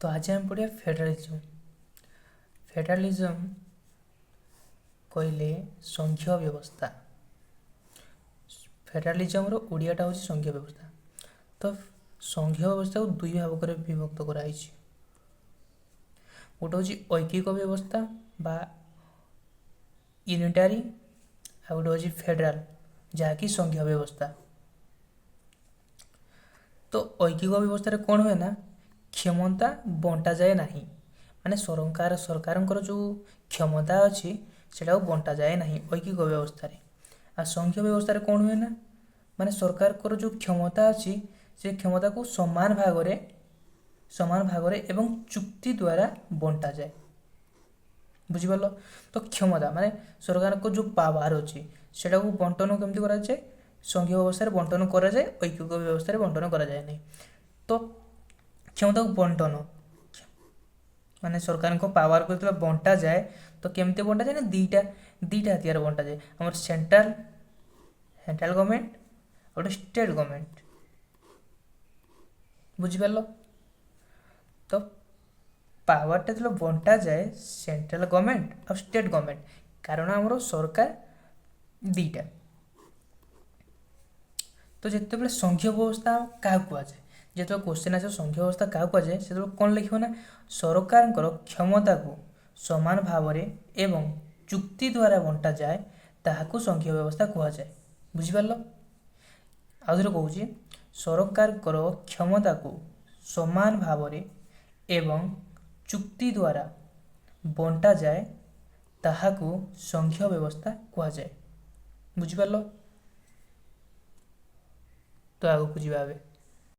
ତ ଆଜି ଆମେ ପଢ଼ିବା ଫେଡେରାଲିଜମ୍। ଫେଡେରାଲିଜମ୍ କହିଲେ ସଂଘୀୟ ବ୍ୟବସ୍ଥା। ଫେଡେରାଲିଜମ୍ର ଓଡ଼ିଆଟା ହେଉଛି ସଂଘୀୟ ବ୍ୟବସ୍ଥା। ତ ସଂଘୀୟ ବ୍ୟବସ୍ଥାକୁ ଦୁଇ ଭାଗରେ ବିଭକ୍ତ କରାଯାଇଛି। ଗୋଟେ ହେଉଛି ଐକିକ ବ୍ୟବସ୍ଥା ବା ୟୁନିଟାରୀ, ଆଉ ଗୋଟେ ହେଉଛି ଫେଡେରାଲ, ଯାହାକି ସଂଘୀୟ ବ୍ୟବସ୍ଥା। ତ ଐକିକ ବ୍ୟବସ୍ଥାରେ କ'ଣ ହୁଏ ନା, କ୍ଷମତା ବଣ୍ଟାଯାଏ ନାହିଁ। ମାନେ ସରକାରଙ୍କର ଯେଉଁ କ୍ଷମତା ଅଛି, ସେଟାକୁ ବଣ୍ଟାଯାଏ ନାହିଁ ଐକିକ ବ୍ୟବସ୍ଥାରେ। ଆଉ ସଂଘୀୟ ବ୍ୟବସ୍ଥାରେ କ'ଣ ହୁଏ ନା, ମାନେ ସରକାରଙ୍କର ଯେଉଁ କ୍ଷମତା ଅଛି, ସେ କ୍ଷମତାକୁ ସମାନ ଭାଗରେ ଏବଂ ଚୁକ୍ତି ଦ୍ୱାରା ବଣ୍ଟାଯାଏ। ବୁଝିପାରିଲ ତ? କ୍ଷମତା ମାନେ ସରକାରଙ୍କ ଯେଉଁ ପାୱାର ଅଛି, ସେଟାକୁ ବଣ୍ଟନ କେମିତି କରାଯାଏ? ସଂଘୀୟ ବ୍ୟବସ୍ଥାରେ ବଣ୍ଟନ କରାଯାଏ, ଐକିକ ବ୍ୟବସ୍ଥାରେ ବଣ୍ଟନ କରାଯାଏ ନାହିଁ। ତ କ୍ଷମତାକୁ ବଣ୍ଟନ ମାନେ ସରକାରଙ୍କ ପାୱାରକୁ ଯେତେବେଳେ ବଣ୍ଟାଯାଏ, ତ କେମିତି ବଣ୍ଟାଯାଏ ନା, ଦୁଇଟା ହାତିଆର ବଣ୍ଟାଯାଏ। ଆମର ସେଣ୍ଟ୍ରାଲ ସେଣ୍ଟ୍ରାଲ ଗଭର୍ଣ୍ଣମେଣ୍ଟ ଆଉ ଗୋଟେ ଷ୍ଟେଟ୍ ଗଭର୍ଣ୍ଣମେଣ୍ଟ। ବୁଝିପାରିଲ ତ? ପାୱାରଟା ଯେତେବେଳେ ବଣ୍ଟାଯାଏ, ସେଣ୍ଟ୍ରାଲ ଗଭର୍ଣ୍ଣମେଣ୍ଟ ଆଉ ଷ୍ଟେଟ୍ ଗଭର୍ଣ୍ଣମେଣ୍ଟ, କାରଣ ଆମର ସରକାର ଦୁଇଟା। ତ ଯେତେବେଳେ ସଂଘୀୟ ବ୍ୟବସ୍ଥା କାହାକୁ କୁହାଯାଏ, ଯେତେବେଳେ କ୍ୱେଶ୍ଚନ୍ ଆସିବ ସଂଘୀୟ ବ୍ୟବସ୍ଥା କାହାକୁ କୁହାଯାଏ, ସେତେବେଳେ କ'ଣ ଲେଖିବ ନା, ସରକାରଙ୍କର କ୍ଷମତାକୁ ସମାନ ଭାବରେ ଏବଂ ଚୁକ୍ତି ଦ୍ୱାରା ବଣ୍ଟାଯାଏ, ତାହାକୁ ସଂଘୀୟ ବ୍ୟବସ୍ଥା କୁହାଯାଏ। ବୁଝିପାରିଲ? ଆଉ ଥରେ କହୁଛି, ସରକାରଙ୍କର କ୍ଷମତାକୁ ସମାନ ଭାବରେ ଏବଂ ଚୁକ୍ତି ଦ୍ୱାରା ବଣ୍ଟାଯାଏ, ତାହାକୁ ସଂଘୀୟ ବ୍ୟବସ୍ଥା କୁହାଯାଏ। ବୁଝିପାରିଲ ତ? ଆଗକୁ ଯିବା ଏବେ।